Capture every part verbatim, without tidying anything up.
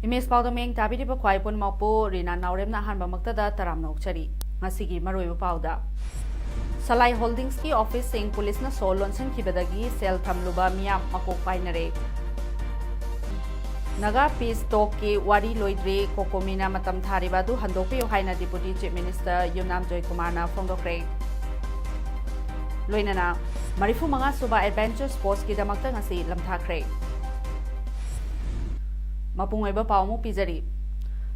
Image ꯄꯥꯎꯗ ꯃꯤꯠꯌꯦꯡ ꯇꯥꯕꯤꯔꯤꯕ ꯈ꯭ꯋꯥꯏ ꯄꯨꯝꯅꯃꯛꯄꯨ ꯔꯤꯅꯥ ꯅꯥꯎꯔꯦꯝꯅ ꯑꯍꯥꯟꯕꯃꯛꯇꯗ ꯇꯔꯥꯝꯅ ꯑꯣꯛꯆꯔꯤ꯫ ꯉꯁꯤꯒꯤ ꯃꯔꯨꯑꯣꯏꯕ ꯄꯥꯎꯗ, ꯁꯂꯥꯏ ꯍꯣꯜꯗꯤꯡꯁꯀꯤ ꯑꯣꯐꯤꯁꯁꯤꯡ ꯄꯨꯂꯤꯁꯅ ꯁꯣ ꯂꯣꯟꯁꯤꯟꯈꯤꯕꯗꯒꯤ ꯁꯦꯜ ꯊꯝꯂꯨꯕ ꯃꯤꯌꯥꯝ ꯃꯀꯣꯛ ꯄꯥꯏꯅꯔꯦ꯫ ꯅꯥꯒꯥ ꯄꯤꯁ ꯇꯣꯛꯀꯤ ꯋꯥꯔꯤ ꯂꯣꯏꯗ꯭ꯔꯤ, ꯀꯣꯀꯣꯃꯤꯅ ꯃꯇꯝ ꯊꯥꯔꯤꯕ ꯑꯗꯨ ꯍꯟꯗꯣꯛꯄꯤꯌꯨ ꯍꯥꯏꯅ ꯗꯤꯄꯨꯇꯤ ꯆꯤꯐ ꯃꯤꯅꯤꯁꯇꯔ ꯌꯨꯝꯅꯥꯝ ꯖꯣꯏꯀꯨꯃꯥꯔꯅ ꯐꯣꯡꯗꯣꯛꯈ꯭ꯔꯦ꯫ ꯂꯣꯏꯅꯅ ꯃꯔꯤꯐꯨ ꯃꯉꯥ ꯁꯨꯕ ꯑꯦꯗꯚꯦꯟꯆꯔ ꯁ꯭ꯄꯣꯔꯠꯁꯀꯤꯗꯃꯛꯇ ꯉꯁꯤ ꯂꯝꯊꯥꯈ꯭ꯔꯦ꯫ ꯃꯄꯨꯡ ꯑꯣꯏꯕ ꯄꯥꯎ ꯑꯃꯨꯛ ꯄꯤꯖꯔꯤ꯫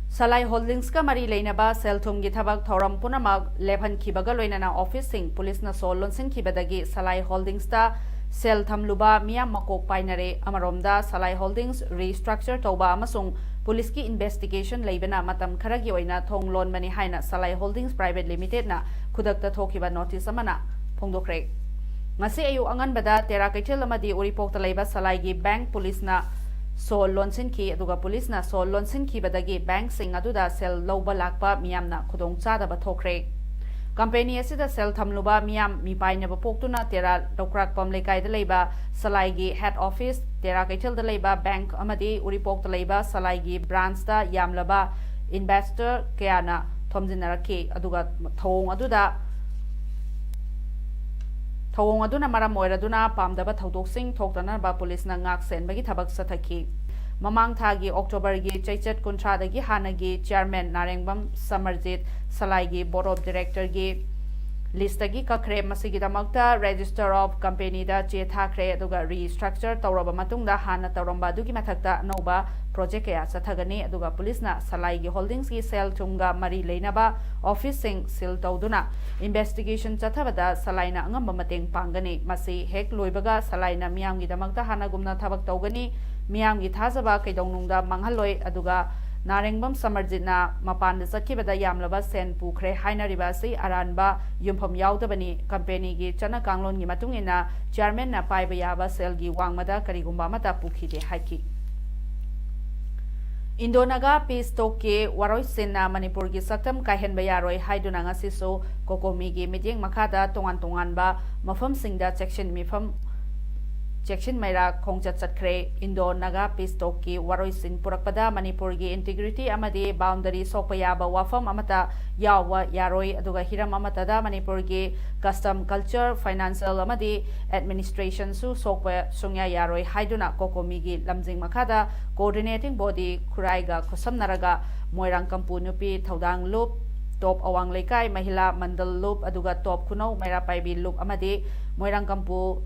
ꯁꯂꯥꯏ ꯍꯣꯜꯗꯤꯡꯁꯀ ꯃꯔꯤ ꯂꯩꯅꯕ ꯁꯦꯜ ꯊꯨꯝꯒꯤ ꯊꯕꯛ ꯊꯧꯔꯝ ꯄꯨꯝꯅꯃꯛ ꯂꯦꯞꯍꯟꯈꯤꯕꯒ ꯂꯣꯏꯅꯅ ꯑꯣꯐꯤꯁꯁꯤꯡ ꯄꯨꯂꯤꯁꯅ ꯁꯣ ꯂꯣꯟꯁꯤꯟꯈꯤꯕꯗꯒꯤ ꯁꯂꯥꯏ ꯍꯣꯜꯗꯤꯡꯁꯇ ꯁꯦꯜ ꯊꯝꯂꯨꯕ ꯃꯤꯌꯥꯝ ꯃꯀꯣꯛ ꯄꯥꯏꯅꯔꯦ꯫ ꯑꯃꯔꯣꯝꯗ, ꯁꯂꯥꯏ ꯍꯣꯜꯗꯤꯡꯁ ꯔꯤꯁꯇ꯭ꯔꯛꯆꯔ ꯇꯧꯕ ꯑꯃꯁꯨꯡ ꯄꯨꯂꯤꯁꯀꯤ ꯏꯟꯚꯦꯁꯇꯤꯒꯦꯁꯟ ꯂꯩꯕꯅ ꯃꯇꯝ ꯈꯔꯒꯤ ꯑꯣꯏꯅ ꯊꯣꯡ ꯂꯣꯟꯕꯅꯤ ꯍꯥꯏꯅ ꯁꯂꯥꯏ ꯍꯣꯜꯗꯤꯡꯁ ꯄ꯭ꯔꯥꯏꯚꯦꯠ ꯂꯤꯃꯤꯇꯦꯗꯅ ꯈꯨꯗꯛꯇ ꯊꯣꯛꯈꯤꯕ ꯅꯣꯇꯤꯁ ꯑꯃꯅ ꯐꯣꯡꯗꯣꯛꯈ꯭ꯔꯦ꯫ ꯉꯁꯤ ꯑꯌꯨꯛ ꯑꯉꯟꯕꯗ ꯇꯦꯔꯥ ꯀꯩꯊꯦꯜ ꯑꯃꯗꯤ ꯎꯔꯤꯄꯣꯛꯇ ꯂꯩꯕ ꯁꯂꯥꯏꯒꯤ ꯕꯦꯡꯛ ꯄꯨꯂꯤꯁꯅ ꯁꯣ ꯂꯣꯟꯁꯤꯟꯈꯤ, ꯑꯗꯨꯒ ꯄꯨꯂꯤꯁꯅ ꯁꯣ ꯂꯣꯟꯁꯤꯟꯈꯤꯕꯗꯒꯤ ꯕꯦꯡꯛꯁꯤꯡ ꯑꯗꯨꯗ ꯁꯦꯜ ꯂꯧꯕ ꯂꯥꯛꯄ ꯃꯤꯌꯥꯝꯅ ꯈꯨꯗꯣꯡꯆꯥꯗꯕ ꯊꯣꯛꯈ꯭ꯔꯦ꯫ ꯀꯝꯄꯦꯅꯤ ꯑꯁꯤꯗ ꯁꯦꯜ ꯊꯝꯂꯨꯕ ꯃꯤꯌꯥꯝ ꯃꯤꯄꯥꯏꯅꯕ ꯄꯣꯛꯇꯨꯅ ꯇꯦꯔꯥ ꯂꯧꯀ꯭ꯔꯥꯛꯄꯝ ꯂꯩꯀꯥꯏꯗ ꯂꯩꯕ ꯁꯂꯥꯏꯒꯤ ꯍꯦꯗ ꯑꯣꯐꯤꯁ, ꯇꯦꯔꯥ ꯀꯩꯊꯦꯜꯗ ꯂꯩꯕ ꯕꯦꯡꯛ ꯑꯃꯗꯤ ꯎꯔꯤꯄꯣꯛꯇ ꯂꯩꯕ ꯁꯂꯥꯏꯒꯤ ꯕ꯭ꯔꯥꯟꯁꯇ ꯌꯥꯝꯂꯕ ꯏꯟꯚꯦꯁꯇꯔ ꯀꯌꯥꯅ ꯊꯣꯝꯖꯤꯟꯅꯔꯛꯈꯤ꯫ ꯑꯗꯨꯒ ꯊꯧꯑꯣꯡ ꯑꯗꯨꯗ, ꯊꯧꯑꯣꯡ ꯑꯗꯨꯅ ꯃꯔꯝ ꯑꯣꯏꯔꯗꯨꯅ ꯄꯥꯝꯗꯕ ꯊꯧꯗꯣꯛꯁꯤꯡ ꯊꯣꯛꯇꯅꯕ ꯄꯨꯂꯤꯁꯅ ꯉꯥꯛ ꯁꯦꯟꯕꯒꯤ ꯊꯕꯛ ꯆꯠꯊꯈꯤ꯫ ꯃꯃꯥꯡ ꯊꯥꯒꯤ ꯑꯣꯛꯇꯣꯕꯔꯒꯤ ꯆꯩꯆꯠ ꯀꯨꯟꯊ꯭ꯔꯥꯗꯒꯤ ꯍꯥꯟꯅꯒꯤ ꯆꯤꯌꯥꯔꯃꯦꯟ ꯅꯥꯔꯦꯡꯕꯝ ꯁꯃꯔꯖꯤꯠ, ꯁꯂꯥꯏꯒꯤ ꯕꯣꯔꯗ ꯑꯣꯐ ꯗꯤꯔꯦꯛꯇꯔꯒꯤ ꯂꯤꯁꯇꯒꯤ ꯀꯛꯈ꯭ꯔꯦ꯫ ꯃꯁꯤꯒꯤꯗꯃꯛꯇ Register of Companyꯗ ꯆꯦ ꯊꯥꯈ꯭ꯔꯦ, ꯑꯗꯨꯒ restructure ꯇꯧꯔꯕ ꯃꯇꯨꯡꯗ ꯍꯥꯟꯅ ꯇꯧꯔꯝꯕ ꯑꯗꯨꯒꯤ ꯃꯊꯛꯇ ꯑꯅꯧꯕ project ꯀꯌꯥ ꯆꯠꯊꯒꯅꯤ꯫ ꯑꯗꯨꯒ ꯄꯨꯂꯤꯁꯅ ꯁꯂꯥꯏꯒꯤ holdingsꯀꯤ ꯁꯦꯜ ꯊꯨꯝꯒ ꯃꯔꯤ ꯂꯩꯅꯕ officeꯁꯤꯡ seal ꯇꯧꯗꯨꯅ investigation ꯆꯠꯊꯕꯗ ꯁꯂꯥꯏꯅ ꯑꯉꯝꯕ ꯃꯇꯦꯡ ꯄꯥꯡꯒꯅꯤ꯫ ꯃꯁꯤ ꯍꯦꯛ ꯂꯣꯏꯕꯒ ꯁꯂꯥꯏꯅ ꯃꯤꯌꯥꯝꯒꯤꯗꯃꯛꯇ ꯍꯥꯟꯅꯒꯨꯝꯅ ꯊꯕꯛ ꯇꯧꯒꯅꯤ꯫ ꯃꯤꯌꯥꯝꯒꯤ ꯊꯥꯖꯕ ꯀꯩꯗꯧꯅꯨꯡꯗ ꯃꯥꯡꯍꯜꯂꯣꯏ꯫ ꯑꯗꯨꯒ ꯅꯥꯔꯦꯡꯕꯝ ꯁꯃꯔꯖꯤꯠꯅ ꯃꯄꯥꯟꯗ ꯆꯠꯈꯤꯕꯗ ꯌꯥꯝꯂꯕ ꯁꯦꯟ ꯄꯨꯈ꯭ꯔꯦ ꯍꯥꯏꯅꯔꯤꯕ ꯑꯁꯤ ꯑꯔꯥꯟꯕ ꯌꯨꯝꯐꯝ ꯌꯥꯎꯗꯕꯅꯤ꯫ Companyꯒꯤ ꯆꯠꯅ ꯀꯥꯡꯂꯣꯟꯒꯤ ꯃꯇꯨꯡ ꯏꯟꯅ chairmanꯅ ꯄꯥꯏꯕ ꯌꯥꯕ ꯁꯦꯜꯒꯤ ꯋꯥꯡꯃꯗ ꯀꯔꯤꯒꯨꯝꯕ ꯑꯃꯠꯇ ꯄꯨꯈꯤꯗꯦ ꯍꯥꯏꯈꯤ꯫ Indo-Naga peace talkꯀꯤ ꯋꯥꯔꯣꯏꯁꯤꯟꯅ ꯃꯅꯤꯄꯨꯔꯒꯤ ꯁꯛꯇꯝ ꯀꯥꯏꯍꯟꯕ ꯌꯥꯔꯣꯏ ꯍꯥꯏꯗꯨꯅ ꯉꯁꯤꯁꯨ COCOMIꯒꯤ ꯃꯤꯠꯌꯦꯡ ꯃꯈꯥꯗ ꯇꯣꯉꯥꯟ ꯇꯣꯉꯥꯟꯕ ꯃꯐꯝꯁꯤꯡꯗ ꯆꯦꯛꯁꯤꯟ ꯃꯤꯐꯝ, ꯆꯦꯛꯁꯤꯟ ꯃꯩꯔꯥ ꯈꯣꯡꯆꯠ ꯆꯠꯈ꯭ꯔꯦ꯫ Indo-Naga peace talkꯀꯤ ꯋꯥꯔꯣꯏꯁꯤꯟ ꯄꯨꯔꯛꯄꯗ ꯃꯅꯤꯄꯨꯔꯒꯤ integrity ꯑꯃꯗꯤ boundary ꯁꯣꯛꯄ ꯌꯥꯕ ꯋꯥꯐꯝ ꯑꯃꯠꯇ ꯌꯥꯎꯕ ꯌꯥꯔꯣꯏ, ꯑꯗꯨꯒ ꯍꯤꯔꯝ ꯑꯃꯠꯇꯗ ꯃꯅꯤꯄꯨꯔꯒꯤ custom, culture, financial ꯑꯃꯗꯤ administrationꯁꯨ ꯁꯣꯛꯄ ꯁꯨꯡꯌꯥ ꯌꯥꯔꯣꯏ ꯍꯥꯏꯗꯨꯅ COCOMIꯒꯤ ꯂꯝꯖꯤꯡ ꯃꯈꯥꯗ coordinating body ꯈꯨꯔꯥꯏꯒ ꯈꯨꯠꯁꯝꯅꯔꯒ ꯃꯣꯏꯔꯥꯡ ꯀꯝꯄꯨ ꯅꯨꯄꯤ ꯊꯧꯗꯥꯡ ꯂꯨꯞ, ꯇꯣꯞ ꯑꯋꯥꯡ ꯂꯩꯀꯥꯏ ꯃꯍꯤꯂꯥ ꯃꯟꯗꯜ ꯂꯨꯞ, ꯑꯗꯨꯒ ꯇꯣꯞ ꯈꯨꯅꯧ ꯃꯩꯔꯥ ꯄꯥꯏꯕꯤ ꯂꯨꯞ ꯑꯃꯗꯤ ꯃꯣꯏꯔꯥꯡ ꯀꯝꯄꯨ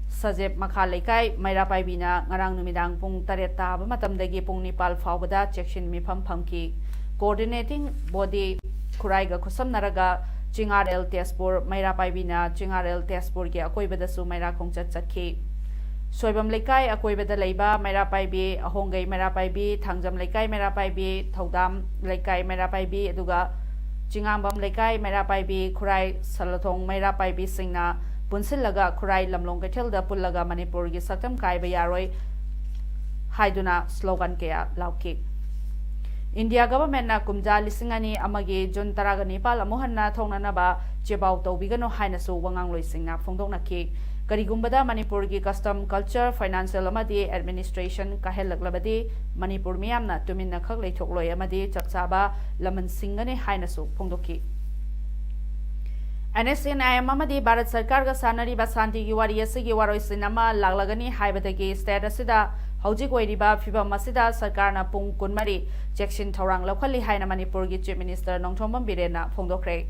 ꯁꯖꯦꯞ ꯃꯈꯥ ꯂꯩꯀꯥꯏ ꯃꯩꯔꯥ ꯄꯥꯏꯕꯤꯅ ꯉꯔꯥꯡ ꯅꯨꯃꯤꯗꯥꯡ ꯄꯨꯡ ꯇꯔꯦꯠ ꯇꯥꯕ ꯃꯇꯝꯗꯒꯤ ꯄꯨꯡ ꯅꯤꯄꯥꯜ ꯐꯥꯎꯕꯗ ꯆꯦꯛꯁꯤꯟ ꯃꯤꯐꯝ ꯐꯝꯈꯤ꯫ Coordinating body ꯈꯨꯔꯥꯏꯒ ꯈꯨꯠꯁꯝꯅꯔꯒ ꯆꯤꯡ ꯑꯥꯔ ꯑꯦꯜ ꯇꯦꯖꯄꯨꯔ ꯃꯩꯔꯥ ꯄꯥꯏꯕꯤꯅ ꯆꯤꯡ ꯑꯥꯔ ꯑꯦꯜ ꯇꯦꯖꯄꯨꯔꯒꯤ ꯑꯀꯣꯏꯕꯗꯁꯨ ꯃꯩꯔꯥ ꯈꯣꯡꯆꯠ ꯆꯠꯈꯤ꯫ ꯁꯣꯏꯕꯝ ꯂꯩꯀꯥꯏ ꯑꯀꯣꯏꯕꯗ ꯂꯩꯕ ꯃꯩꯔꯥ ꯄꯥꯏꯕꯤ, ꯑꯍꯣꯡꯒꯩ ꯃꯩꯔꯥ ꯄꯥꯏꯕꯤ, ꯊꯥꯡꯖꯝ ꯂꯩꯀꯥꯏ ꯃꯩꯔꯥ ꯄꯥꯏꯕꯤ, ꯊꯧꯗꯥꯝ ꯂꯩꯀꯥꯏ ꯃꯩꯔꯥ ꯄꯥꯏꯕꯤ, ꯑꯗꯨꯒ ꯆꯤꯉꯥꯝꯕꯝ ꯂꯩꯀꯥꯏ ꯃꯩꯔꯥ ꯄꯥꯏꯕꯤ, ꯈꯨꯔꯥꯏ ꯁꯂꯊꯣꯡ ꯃꯩꯔꯥ ꯄꯥꯏꯕꯤꯁꯤꯡꯅ ꯄꯨꯟꯁꯤꯜꯂꯒ ꯈꯨꯔꯥꯏ ꯂꯝꯂꯣꯡ ꯀꯩꯊꯦꯜꯗ ꯄꯨꯜꯂꯒ ꯃꯅꯤꯄꯨꯔꯒꯤ ꯁꯛꯇꯝ ꯀꯥꯏꯕ ꯌꯥꯔꯣꯏ ꯍꯥꯏꯗꯨꯅ slogan ꯀꯌꯥ ꯂꯥꯎꯈꯤ꯫ India governmentꯅ ꯀꯨꯝꯖꯥ ꯂꯤꯁꯤꯡ ꯑꯅꯤ ꯑꯃꯒꯤ June ꯇꯔꯥꯒ ꯅꯤꯄꯥꯜ ꯑꯃꯨꯛ ꯍꯟꯅ ꯊꯣꯛꯅꯅꯕ ꯆꯦꯄꯥꯎ ꯇꯧꯕꯤꯒꯅꯨ ꯍꯥꯏꯅꯁꯨ ꯋꯥꯉꯥꯡꯂꯣꯏꯁꯤꯡꯅ ꯐꯣꯡꯗꯣꯛꯅꯈꯤ꯫ ꯀꯔꯤꯒꯨꯝꯕꯗ ꯃꯅꯤꯄꯨꯔꯒꯤ custom, culture, financial ꯑꯃꯗꯤ administration ꯀꯥꯏꯍꯜꯂꯛꯂꯕꯗꯤ ꯃꯅꯤꯄꯨꯔ ꯃꯤꯌꯥꯝꯅ ꯇꯨꯃꯤꯟꯅ ꯈꯛ ꯂꯩꯊꯣꯛꯂꯣꯏ ꯑꯃꯗꯤ ꯆꯞ ꯆꯥꯕ ꯂꯃꯟ ꯁꯤꯡꯒꯅꯤ ꯍꯥꯏꯅꯁꯨ ꯐꯣꯡꯗꯣꯛꯈꯤ꯫ NSCN-IM ꯑꯃꯗꯤ ꯚꯥꯔꯠ ꯁꯔꯀꯥꯔꯒ ꯁꯥꯟꯅꯔꯤꯕ ꯁꯥꯟꯇꯤꯒꯤ ꯋꯥꯔꯤ ꯑꯁꯤꯒꯤ ꯋꯥꯔꯣꯏꯁꯤꯟ ꯑꯃ ꯂꯥꯛꯂꯒꯅꯤ ꯍꯥꯏꯕꯗꯒꯤ state ꯑꯁꯤꯗ ꯍꯧꯖꯤꯛ ꯑꯣꯏꯔꯤꯕ ꯐꯤꯚꯝ ꯑꯁꯤꯗ ꯁꯔꯀꯥꯔꯅ ꯄꯨꯡ ꯀꯨꯟꯃꯔꯤ ꯆꯦꯛꯁꯤꯟ ꯊꯧꯔꯥꯡ ꯂꯧꯈꯠꯂꯤ ꯍꯥꯏꯅ ꯃꯅꯤꯄꯨꯔꯒꯤ Chief Minister ꯅꯣꯡꯊꯣꯝꯕꯝ ꯕꯤꯔꯦꯟꯅ ꯐꯣꯡꯗꯣꯛꯈ꯭ꯔꯦ꯫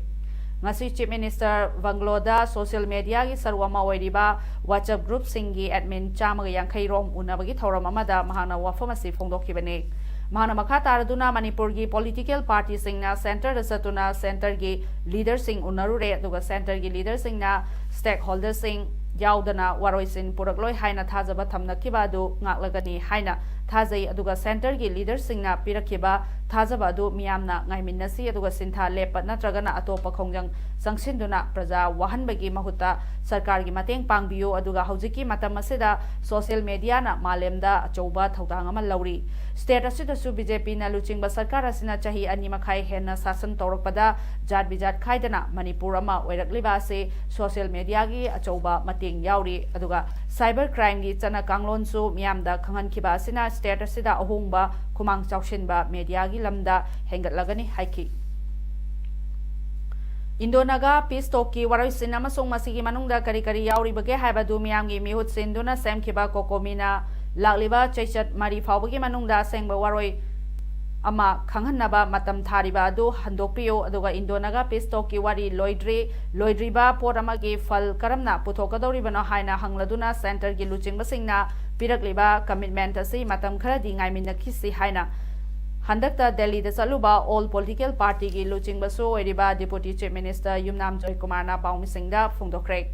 ꯉꯁꯤ Chief Minister Bungalow ꯗ social media ꯒꯤ ꯁꯔꯨꯛ ꯑꯃ ꯑꯣꯏꯔꯤꯕ WhatsApp group ꯁꯤꯡꯒꯤ admin ꯆꯥꯝꯃꯒ ꯌꯥꯡꯈꯩ ꯔꯣꯝ ꯎꯅꯕꯒꯤ ꯊꯧꯔꯝ ꯑꯃꯗ ꯃꯍꯥꯛꯅ ꯋꯥꯐꯝ ꯑꯁꯤ ꯐꯣꯡꯗꯣꯛꯈꯤꯕꯅꯤ꯫ ꯃꯍꯥꯛꯅ ꯃꯈꯥ ꯇꯥꯔꯗꯨꯅ ꯃꯅꯤꯄꯨꯔꯒꯤ political party ꯁꯤꯡꯅ centre ꯗ ꯆꯠꯇꯨꯅ centre ꯒꯤ leader ꯁꯤꯡ ꯎꯅꯔꯨꯔꯦ, ꯑꯗꯨꯒ centre ꯒꯤ leader ꯁꯤꯡꯅ stakeholder ꯁꯤꯡ ꯌꯥꯎꯗꯅ ꯋꯥꯔꯣꯏꯁꯤꯟ ꯄꯨꯔꯛꯂꯣꯏ ꯍꯥꯏꯅ ꯊꯥꯖꯕ ꯊꯝꯅꯈꯤꯕ ꯑꯗꯨ ꯉꯥꯛꯂꯒꯅꯤ ꯍꯥꯏꯅ ꯊꯥꯖꯩ, ꯑꯗꯨꯒ centre ꯒꯤ leader ꯁꯤꯡꯅ ꯄꯤꯔꯛꯈꯤꯕ ꯊꯥꯖꯕ ꯑꯗꯨ ꯃꯤꯌꯥꯝꯅ ꯉꯥꯏꯃꯤꯟꯅꯁꯤ, ꯑꯗꯨꯒ ꯁꯤꯟꯊꯥ ꯂꯦꯞꯄ ꯅꯠꯇ꯭ꯔꯒꯅ ꯑꯇꯣꯞꯄ ꯈꯣꯡꯖꯪ ꯆꯪꯁꯤꯟꯗꯨꯅ ꯄ꯭ꯔꯖꯥ ꯋꯥꯍꯟꯕꯒꯤ ꯃꯍꯨꯠꯇ ꯁꯔꯀꯥꯔꯒꯤ ꯃꯇꯦꯡ ꯄꯥꯡꯕꯤꯌꯨ, ꯑꯗꯨꯒ ꯍꯧꯖꯤꯛꯀꯤ ꯃꯇꯝ ꯑꯁꯤꯗ social media ꯅ ꯃꯥꯂꯦꯝꯗ ꯑꯆꯧꯕ ꯊꯧꯗꯥꯡ ꯑꯃ ꯂꯧꯔꯤ꯫ State ꯑꯁꯤꯗꯁꯨ BJP ꯅ ꯂꯨꯆꯤꯡꯕ ꯁꯔꯀꯥꯔ ꯑꯁꯤꯅ ꯆꯍꯤ ꯑꯅꯤ ꯃꯈꯥꯏ ꯍꯦꯟꯅ ꯁꯥꯁꯟ ꯇꯧꯔꯛꯄꯗ ꯖꯥꯠ ꯕꯤꯖꯥꯠ ꯈꯥꯏꯗꯅ ꯃꯅꯤꯄꯨꯔ ꯑꯃ ꯑꯣꯏꯔꯛꯂꯤꯕ ꯑꯁꯤ social media ꯒꯤ ꯑꯆꯧꯕ ꯃꯇꯦꯡ ꯌꯥꯎꯔꯤ꯫ ꯑꯗꯨꯒ cyber crime ꯒꯤ ꯆꯠꯅ ꯀꯥꯡꯂꯣꯟꯁꯨ ꯃꯤꯌꯥꯝꯗ ꯈꯪꯍꯟꯈꯤꯕ ꯑꯁꯤꯅ state ꯑꯁꯤꯗ ꯑꯍꯣꯡꯕ, ꯈꯨꯃꯥꯡ ꯆꯥꯎꯁꯤꯟꯕ media ꯒꯤ ꯂꯝꯗ ꯍꯦꯟꯒꯠꯂꯒꯅꯤ ꯍꯥꯏꯈꯤ꯫ Indo Naga peace talk ꯀꯤ ꯋꯥꯔꯣꯏꯁꯤꯟ ꯑꯃꯁꯨꯡ ꯃꯁꯤꯒꯤ ꯃꯅꯨꯡꯗ ꯀꯔꯤ ꯀꯔꯤ ꯌꯥꯎꯔꯤꯕꯒꯦ ꯍꯥꯏꯕꯗꯨ ꯃꯤꯌꯥꯝꯒꯤ ꯃꯤꯍꯨꯠ ꯁꯤꯟꯗꯨꯅ ꯁꯦꯝꯈꯤꯕ COCOMI ꯅ ꯂꯥꯛꯂꯤꯕ ꯆꯩꯆꯠ ꯃꯔꯤ ꯐꯥꯎꯕꯒꯤ ꯃꯅꯨꯡꯗ ꯑꯁꯦꯡꯕ ꯋꯥꯔꯣꯏ ꯑꯃ ꯈꯪꯍꯟꯅꯕ ꯃꯇꯝ ꯊꯥꯔꯤꯕ ꯑꯗꯨ ꯍꯟꯗꯣꯛꯄꯤꯌꯨ, ꯑꯗꯨꯒ Indo Naga peace talk ꯀꯤ ꯋꯥꯔꯤ ꯂꯣꯏꯗ꯭ꯔꯤ, ꯂꯣꯏꯗ꯭ꯔꯤꯕ ꯄꯣꯠ ꯑꯃꯒꯤ ꯐꯜ ꯀꯔꯝꯅ ꯄꯨꯊꯣꯛꯀꯗꯧꯔꯤꯕꯅꯣ ꯍꯥꯏꯅ ꯍꯪꯂꯗꯨꯅ centre ꯒꯤ ꯂꯨꯆꯤꯡꯕꯁꯤꯡꯅ ꯄꯤꯔꯛꯂꯤꯕ commitment ꯑꯁꯤ ꯃꯇꯝ ꯈꯔꯗꯤ ꯉꯥꯏꯃꯤꯟꯅꯈꯤꯁꯤ ꯍꯥꯏꯅ ꯍꯟꯗꯛꯇ ꯗꯦꯜꯂꯤꯗ ꯆꯠꯂꯨꯕ all political party ꯒꯤ ꯂꯨꯆꯤꯡꯕꯁꯨ ꯑꯣꯏꯔꯤꯕ Deputy Chief Minister ꯌꯨꯝꯅꯥꯝ ꯖꯣꯏꯀꯨꯃꯥꯔꯅ ꯄꯥꯎꯃꯤꯁꯤꯡꯗ ꯐꯣꯡꯗꯣꯛꯈ꯭ꯔꯦ꯫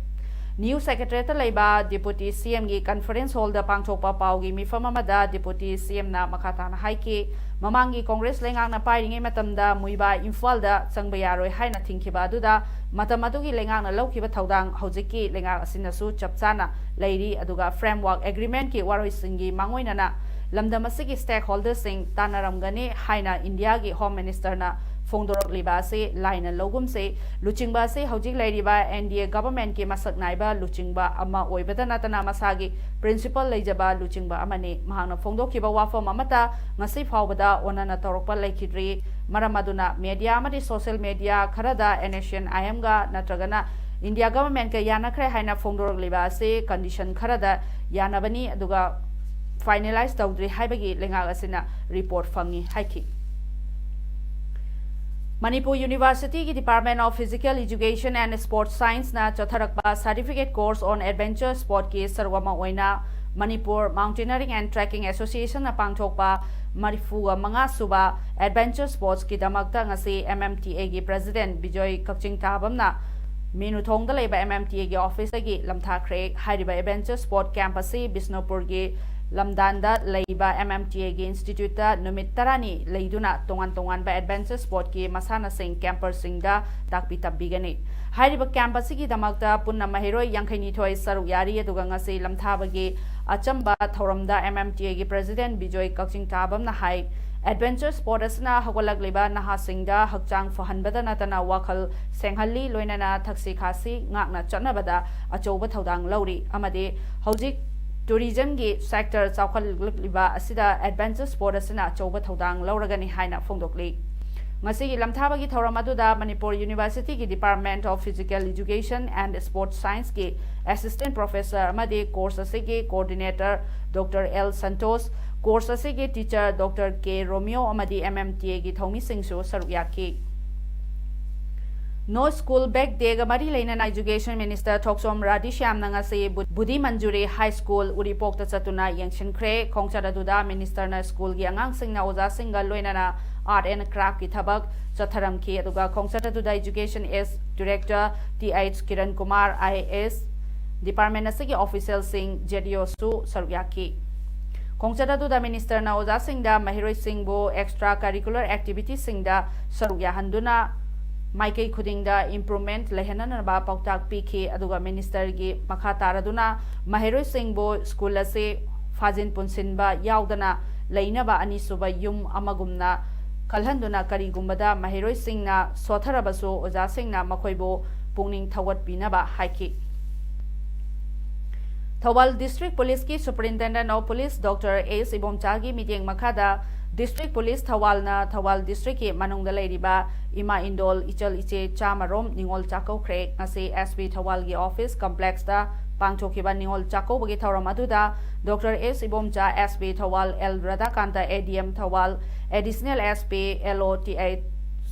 New Secretariat ꯇ ꯂꯩꯕ Deputy CM ꯒꯤ conference hall ꯗ ꯄꯥꯡꯊꯣꯛꯄ ꯄꯥꯎꯒꯤ ꯃꯤꯐꯝ ꯑꯃꯗ Deputy CM ꯅ ꯃꯈꯥ ꯇꯥꯅ ꯍꯥꯏꯈꯤ, ꯃꯃꯥꯡꯒꯤ Congress ꯂꯩꯉꯥꯛꯅ ꯄꯥꯏꯔꯤꯉꯩ ꯃꯇꯝꯗ ꯃꯨꯏꯕꯥ ꯏꯝꯐꯥꯜꯗ ꯆꯪꯕ ꯌꯥꯔꯣꯏ ꯍꯥꯏꯅ ꯊꯤꯡꯈꯤꯕ ꯑꯗꯨꯗ ꯃꯇꯝ ꯑꯗꯨꯒꯤ ꯂꯩꯉꯥꯛꯅ ꯂꯧꯈꯤꯕ ꯊꯧꯗꯥꯡ ꯍꯧꯖꯤꯛꯀꯤ ꯂꯩꯉꯥꯛ ꯑꯁꯤꯅꯁꯨ ꯆꯞ ꯆꯥꯅ ꯂꯩꯔꯤ, ꯑꯗꯨꯒ framework agreement ꯀꯤ ꯋꯥꯔꯣꯏꯁꯤꯟꯒꯤ ꯃꯥꯡꯑꯣꯏꯅꯅ ꯂꯝꯗꯝ ꯑꯁꯤꯒꯤ stakeholder ꯁꯤꯡ ꯇꯥꯟꯅꯔꯝꯒꯅꯤ ꯍꯥꯏꯅ ꯏꯟꯗꯤꯌꯥꯒꯤ Home Minister ꯅ ꯐꯣꯡꯗꯣꯔꯛꯂꯤꯕ ꯑꯁꯤ ꯂꯥꯏꯅ ꯂꯧꯒꯨꯝꯁꯤ꯫ ꯂꯨꯆꯤꯡꯕ ꯑꯁꯤ ꯍꯧꯖꯤꯛ ꯂꯩꯔꯤꯕ NDA government ꯀꯤ ꯃꯁꯛ ꯅꯥꯏꯕ ꯂꯨꯆꯤꯡꯕ ꯑꯃ ꯑꯣꯏꯕꯗ ꯅꯠꯇꯅ ꯃꯁꯥꯒꯤ principle ꯂꯩꯖꯕ ꯂꯨꯆꯤꯡꯕ ꯑꯃꯅꯤ꯫ ꯃꯍꯥꯛꯅ ꯐꯣꯡꯗꯣꯛꯈꯤꯕ ꯋꯥꯐꯝ ꯑꯃꯠꯇ ꯉꯁꯤ ꯐꯥꯎꯕꯗ ꯑꯣꯟꯅꯅ ꯇꯧꯔꯛꯄ ꯂꯩꯈꯤꯗ꯭ꯔꯤ꯫ ꯃꯔꯝ ꯑꯗꯨꯅ media ꯑꯃꯗꯤ social media ꯈꯔꯗ NSCN-IM ꯒ ꯅꯠꯇ꯭ꯔꯒꯅ ꯏꯟꯗꯤꯌꯥ government ꯀ ꯌꯥꯅꯈ꯭ꯔꯦ ꯍꯥꯏꯅ ꯐꯣꯡꯗꯣꯔꯛꯂꯤꯕ ꯑꯁꯤ condition ꯈꯔꯗ ꯌꯥꯅꯕꯅꯤ, ꯑꯗꯨꯒ finalize ꯇꯧꯗ꯭ꯔꯤ ꯍꯥꯏꯕꯒꯤ ꯂꯩꯉꯥꯛ ꯑꯁꯤꯅ report ꯐꯪꯏ ꯍꯥꯏꯈꯤ꯫ ꯃꯅꯤꯄꯨꯔ ꯌꯨꯅꯤꯚꯔꯁꯤꯇꯤꯒꯤ Department of Physical Education and Sports Science ꯅ ꯆꯠꯊꯔꯛꯄ Certificate Course on Adventure Sportꯀꯤ ꯁꯔꯨꯛ ꯑꯃ ꯑꯣꯏꯅ Manipur Mountaineering and Trekking Association ꯅ ꯄꯥꯡꯊꯣꯛꯄ ꯃꯔꯤꯐꯨꯒ ꯃꯉꯥ ꯁꯨꯕ Adventure Sportsꯀꯤꯗꯃꯛꯇ ꯉꯁꯤ MMTAꯒꯤ President ꯕꯤꯖꯣꯏ ꯀꯛꯆꯤꯡ ꯇꯥꯕꯝꯅ ꯃꯤꯅꯨꯊꯣꯡꯗ ꯂꯩꯕ MMTAꯒꯤ officeꯇꯒꯤ ꯂꯝꯊꯥꯈ꯭ꯔꯦ꯫ ꯍꯥꯏꯔꯤꯕ Adventure Sport Camp ꯑꯁꯤ ꯕꯤꯁꯅꯨꯄꯨꯔꯒꯤ ꯂꯝꯗꯥꯟꯗ ꯂꯩꯕ MMTAꯒꯤ Instituteꯇ ꯅꯨꯃꯤꯠ ꯇꯔꯥꯅꯤ ꯂꯩꯗꯨꯅ ꯇꯣꯉꯥꯟ ꯇꯣꯉꯥꯟꯕ Adventure Sportꯀꯤ ꯃꯁꯥꯟꯅꯁꯤꯡ camperꯁꯤꯡꯗ ꯇꯥꯛꯄꯤ ꯇꯝꯕꯤꯒꯅꯤ꯫ ꯍꯥꯏꯔꯤꯕ camp ꯑꯁꯤꯒꯤꯗꯃꯛꯇ ꯄꯨꯟꯅ ꯃꯍꯩꯔꯣꯏ ꯌꯥꯡꯈꯩꯅꯤꯊꯣꯏ ꯁꯔꯨꯛ ꯌꯥꯔꯤ꯫ ꯑꯗꯨꯒ ꯉꯁꯤ ꯂꯝꯊꯥꯕꯒꯤ ꯑꯆꯝꯕ ꯊꯧꯔꯝꯗ MMTAꯒꯤ President ꯕꯤꯖꯣꯏ ꯀꯛꯆꯤꯡ ꯇꯥꯕꯝꯅ ꯍꯥꯏ, Adventure Sport ꯑꯁꯤꯅ ꯍꯧꯒꯠꯂꯛꯂꯤꯕ ꯅꯍꯥꯁꯤꯡꯗ ꯍꯛꯆꯥꯡ ꯐꯍꯟꯕꯗ ꯅꯠꯇꯅ ꯋꯥꯈꯜ ꯁꯦꯡꯍꯜꯂꯤ, ꯂꯣꯏꯅꯅ ꯊꯛꯁꯤ ꯈꯥꯁꯤ ꯉꯥꯛꯅ ꯆꯠꯅꯕꯗ ꯑꯆꯧꯕ ꯊꯧꯗꯥꯡ ꯂꯧꯔꯤ ꯑꯃꯗꯤ ꯍꯧꯖꯤꯛ tourismꯒꯤ sector ꯆꯥꯎꯈꯠꯂꯛꯂꯤꯕ ꯑꯁꯤꯗ Adventure Sport ꯑꯁꯤꯅ ꯑꯆꯧꯕ ꯊꯧꯗꯥꯡ ꯂꯧꯔꯒꯅꯤ ꯍꯥꯏꯅ ꯐꯣꯡꯗꯣꯛꯂꯤ꯫ ꯉꯁꯤꯒꯤ ꯂꯝꯊꯥꯕꯒꯤ ꯊꯧꯔꯝ ꯑꯗꯨꯗ ꯃꯅꯤꯄꯨꯔ ꯌꯨꯅꯤꯚꯔꯁꯤꯇꯤꯒꯤ Department of Physical Education and Sports Scienceꯀꯤ Assistant Professor ꯑꯃꯗꯤ course ꯑꯁꯤꯒꯤ Coordinator Doctor L Santosh, course ꯑꯁꯤꯒꯤ teacher Doctor K ꯔꯣꯃꯤꯌꯣ ꯑꯃꯗꯤ MMTAꯒꯤ ꯊꯧꯃꯤꯁꯤꯡꯁꯨ ꯁꯔꯨꯛ ꯌꯥꯈꯤ꯫ No School Bag Dayꯒ ꯃꯔꯤ ꯂꯩꯅꯅ Education Minister ꯊꯣꯛꯆꯣꯝ ꯔꯥꯙꯦꯁ꯭ꯌꯥꯝꯅ ꯉꯁꯤ ꯕꯨ-, ꯕꯨꯙꯤ ꯃꯟꯖꯨꯔꯤ High School ꯎꯔꯤꯄꯣꯛꯇ ꯆꯠꯇꯨꯅ ꯌꯦꯡꯁꯤꯟꯈ꯭ꯔꯦ꯫ ꯈꯣꯡꯆꯠ ꯑꯗꯨꯗ ministerꯅ schoolꯒꯤ ꯑꯉꯥꯡꯁꯤꯡꯅ ꯑꯣꯖꯥꯁꯤꯡꯒ ꯂꯣꯏꯅꯅ Art and Craftꯀꯤ ꯊꯕꯛ ꯆꯠꯊꯔꯝꯈꯤ꯫ ꯑꯗꯨꯒ ꯈꯣꯡꯆꯠ ꯑꯗꯨꯗ Education S Director Th Kiran Kumar, IAS, department ꯑꯁꯤꯒꯤ officialꯁꯤꯡ, ZEOꯁꯨ ꯁꯔꯨꯛ ꯌꯥꯈꯤ꯫ ꯈꯣꯡꯆꯠ ꯑꯗꯨꯗ ministerꯅ ꯑꯣꯖꯥꯁꯤꯡꯗ ꯃꯍꯩꯔꯣꯏꯁꯤꯡꯕꯨ extra curricular activitiesꯁꯤꯡꯗ ꯁꯔꯨꯛ ꯌꯥꯍꯟꯗꯨꯅ ꯃꯥꯏꯀꯩ ꯈꯨꯗꯤꯡꯗ improvement ꯂꯩꯍꯟꯅꯅꯕ ꯄꯥꯎꯇꯥꯛ ꯄꯤꯈꯤ꯫ ꯑꯗꯨꯒ ministerꯒꯤ ꯃꯈꯥ ꯇꯥꯔꯗꯨꯅ ꯃꯍꯩꯔꯣꯏꯁꯤꯡꯕꯨ school ꯑꯁꯤ ꯐꯥꯖꯤꯟ ꯄꯨꯟꯁꯤꯟꯕ ꯌꯥꯎꯗꯅ ꯂꯩꯅꯕ ꯑꯅꯤꯁꯨꯕ ꯌꯨꯝ ꯑꯃꯒꯨꯝꯅ ꯈꯜꯍꯟꯗꯨꯅ ꯀꯔꯤꯒꯨꯝꯕꯗ ꯃꯍꯩꯔꯣꯏꯁꯤꯡꯅ ꯁꯣꯠꯊꯔꯕꯁꯨ ꯑꯣꯖꯥꯁꯤꯡꯅ ꯃꯈꯣꯏꯕꯨ ꯄꯨꯛꯅꯤꯡ ꯊꯧꯒꯠꯄꯤꯅꯕ ꯍꯥꯏꯈꯤ꯫ Thoubal District Policeꯀꯤ Superintendent of Police Doctor S ꯏꯕꯣꯝꯆꯥꯒꯤ ꯃꯤꯠꯌꯦꯡ ꯃꯈꯥꯗ District Police ꯊꯧꯕꯥꯜꯅ ꯊꯧꯕꯥꯜ districtꯀꯤ ꯃꯅꯨꯡꯗ ꯂꯩꯔꯤꯕ ꯏꯃꯥ ꯏꯟꯗꯣꯜ ꯏꯆꯜ ꯏꯆꯦ ꯆꯥꯝꯃꯔꯣꯝ ꯅꯤꯉꯣꯜ ꯆꯥꯛꯀꯧꯈ꯭ꯔꯦ꯫ ꯉꯁꯤ SP ꯊꯧꯕꯥꯜꯒꯤ office complexꯇ ꯄꯥꯡꯊꯣꯛꯈꯤꯕ ꯅꯤꯉꯣꯜ ꯆꯥꯛꯀꯧꯕꯒꯤ ꯊꯧꯔꯝ ꯑꯗꯨꯗ Doctor S ꯏꯕꯣꯝꯆꯥ, SP ꯊꯧꯕꯥꯜ, L ꯔꯥꯙꯥꯀꯥꯟꯇ, ADM ꯊꯧꯕꯥꯜ, Additional SP, LO Th